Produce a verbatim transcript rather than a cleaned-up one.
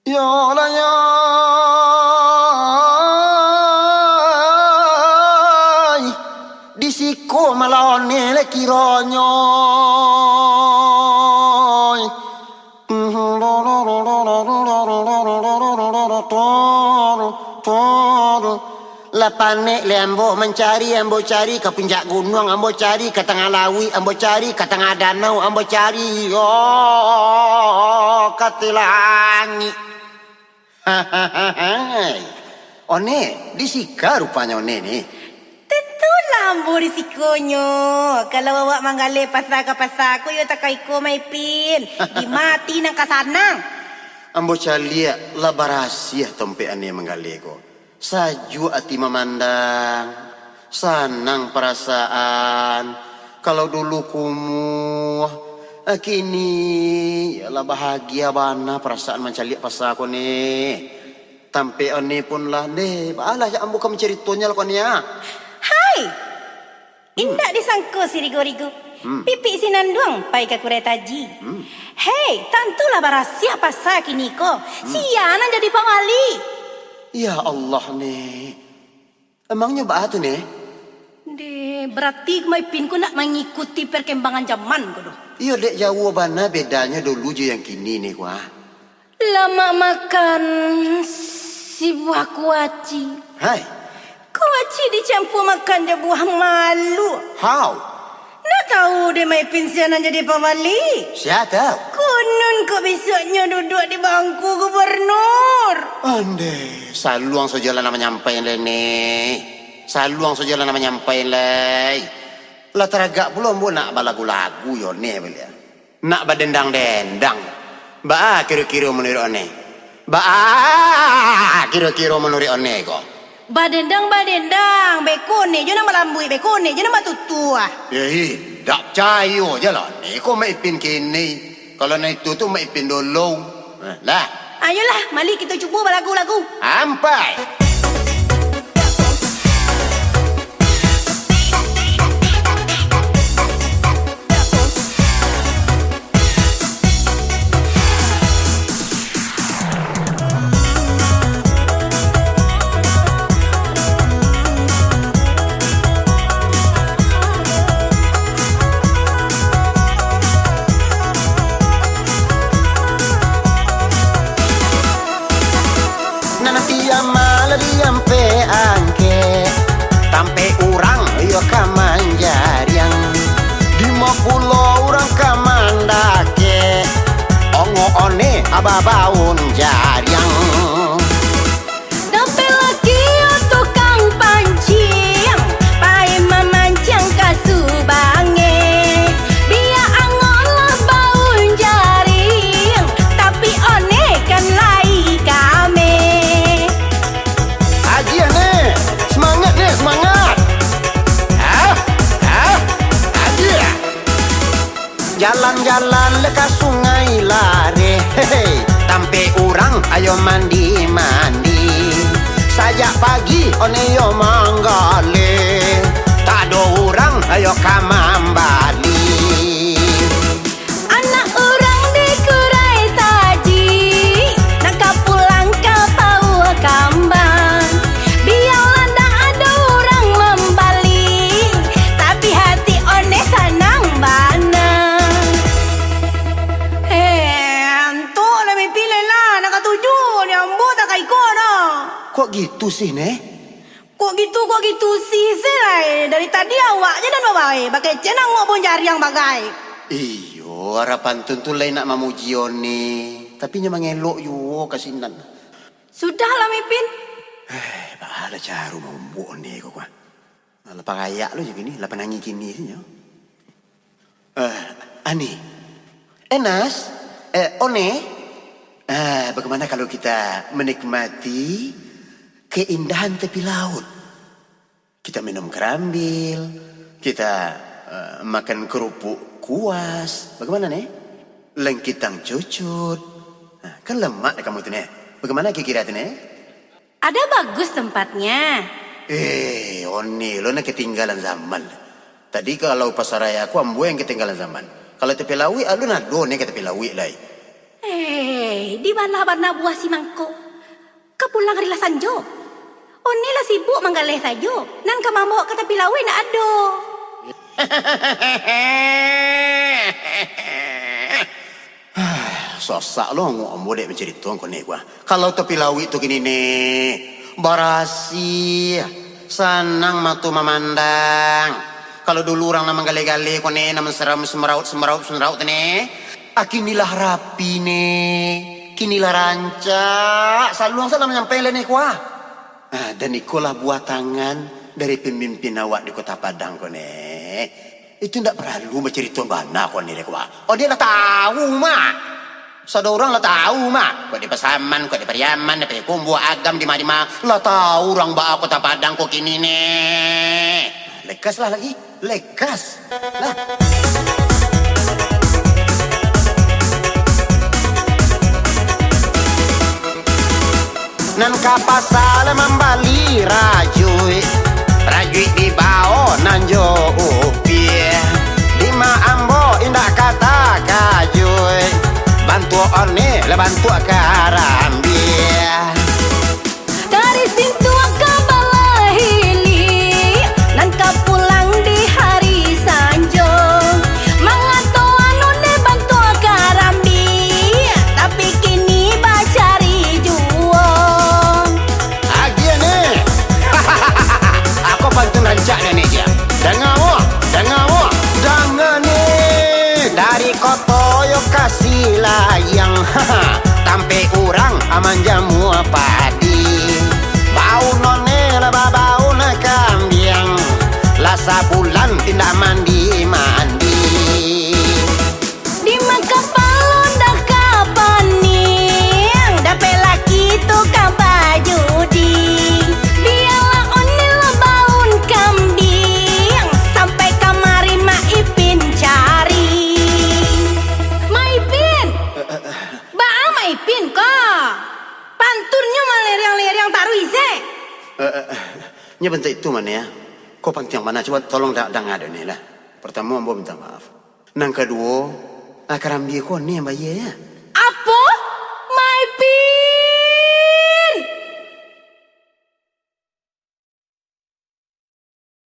Yo lah yo, di siko malah One lai kironyo. Lah panek lai ambo mancari, ambo cari ka puncak gunuang, ambo cari ka tangah lauik, ambo cari ka tangah danau, ambo cari, oh, ka ateh langik. One, di siko rupanyo One ni. Tantulah ambo di sikonyo. Kalau awak manggaleh pasa ka pasa ko, iyo takah iko, Maipin. Di ma ati nan ka sanang. Ambo caliak lah barasiah tompek One manggaleh ko. Sajuak ati mamandang, sanang parasaan. Kalau dulu kumuah, kini lah bahagia bana parasaan mancaliak pasa ko ni. Tampek One pun lah, ndeh, baalah jak ambo ka mancaritonyo lah ko ni, ah. Hai! Hmm. Indak disangko si Rigo-Rigo. Hmm. Pipik si Nanduang pai ka Kurai Taji. Hmm. Hei, tantulah barasiah pasa kini ko. Hmm. Sia nan jadi pawali? Ya Allah, Nek. Emangnyo baa tu, Nek? Ndeh, barati Maipin ko ndak mangikuti perkembangan zaman ko doh. Iyo, dek, jauah bana bedanyo dulu jo yang kini, Nek, wah. Lamak makan si buah kuaci. Hai. Kuaci dicampua makan jo buah malu. How? Ndak tahu dek Maipin sia nan jadi pawali. Sia tahu? Kunun kok bisuaknyo duduak di bangku gubernur. Andeh, saluang sajolah nan manyampai lai, Nek. Saluang sajolah nan manyampai lai. Lah taragak pulo ambo nak balagu-lagu yo, Nek, baliak. Nak badendang-dendang. Baa kiro-kiro manuruik One? Baa kiro-kiro manuruik One ko? Badendang-badendang, beko One jo nan balambuik, beko One jo nan batutuah. Yo, indak picayo jolah, Nek, ko Mak Ipin kini. Kalau nan itu tu Mak Ipin dulu. Nah, lah. Ayolah, mari kito cubo balagu-lagu. Ampai. Nan tiamak lah diampek angkek, tampek urang iyo ka manjariang. Dima pulo urang ka mandakek, ongok One abah baun jariang. Dompet laki yo tukang panciang, pai mamanciang ka Subange. Bia angok lah baun jariang, tapi One kan lai kame. Agiah, Nek! Semangat, Nek! Semangat! Hah? Hah? Agiah! Jalan-jalan le ka Sungai Lareh, hehe, tampek urang ayo mandi-mandi. Sajak pagi One yo manggaleh, tak ado urang ayo ka mambali. Anak urang di Kurai Taji, nak ka pulang ka Pauah Kambang. Bialah ndak ado urang mambali, tapi hati One sanang bana. Eh, antok lah, Mak Ipin, lah, nak katuju ni, ambo tak ka iko doh. Kok gitu sih, Nek? Kok gitu, kok gitu sih, se lai. Dari tadi awak je nan babae, bakecek nangok bon jariang bagai. Iyo, Arapantun tu lai nak mamuji One, tapi nyo mangelok juo ka sinan. Sudahlah, Mak Ipin. Eh, baa lah caro maumbuak One ko, kuah. Lah pangayak lo jo kini, lah panangih kini se nyo. Eh, Ani. Eh, Nas. Eh, One. Eh, bagaimana kalau kita menikmati keindahan tepi laut? Kita minum kerambil, kita, eh, makan kerupuk kuas. Bagaimana, Nek? Lengkitang cucut. Nah, kan lemak dek kamu tu, Nek. Bagaimana kira-kira tu, Nek? Ada bagus tempatnya. Eh, One lo nan ketinggalan zaman. Tadi kalau pasaraya ko ambo yang ketinggalan zaman. Kalau tepi lauik, alun ado One ka tepi lauik lai. Eh, Di bana-bana buah simangkok. Ka pulang ari lah sanjo. Oni lah sibuk manggaleh sajo, nan ka mambawok ka tapi lauik ndak ado. Sosak lo ngok ambo dek mancarito ko ne, kuah. Kalau tapi lauik tu kini ne, barasiah, sanang mato mamandang. Kalau dulu urang nan manggaleh-galeh ko ne, nan manseram-semeraut-semeraut-semeraut tu ne, ah, kini lah rapi ne, kini lah rancak, saluang salah manyampai lai ne, kuah. Ah, dan ikolah buah tangan dari pamimpin awak di Kota Padang ko ne. Itu ndak paralu bacarito bana ko ne, kuah. Oh, dia lah tahu, mah. Sadonyo urang lah tahu, mah. Kok di Pasaman, kok di Pariaman, di Payakumbuah, Agam, di ma-di ma. Lah tahu urang baa Kota Padang ko kini ne. Lekas lah lagi. Lekas. Lah. Nan ka pasa mambali rajuik, rajuik dibao nan jo upiah. Dima ambo indak ka takajuik, bantuak one lah bantuak karambia. Dari Sintuak ka Balahili, nan ka pulang di hari sanjo. Mangato anu ne bantuak karambia, tapi kini bacari juo. Agiah ne. Ako pantun rancak ne, ne, Gia. Danga mo, danga mo, danga ne. Dari Koto yo ka Silayang, tampek urang manjamua padi. Bau none lah babau kambiang, lah sabulan indak mandi-mandi. Dima kapalo dah ka paniang, dapek laki tu ka bajudi. Bialah one lah bau kambiang, sampai kamari Mak Ipin cari. Mak Ipin! Baa Mak Ipin ko? Pantunnyo maleriang-leriang taruih se. Eh, eh, eh, nyo bantuak itu mah, ya. Ko pantiang bana, cubo tolong da-, danga dek ne lah. Partamo, ambo minta maaf. Nan kaduo, ah, karambia ko ne nan bayia, ya.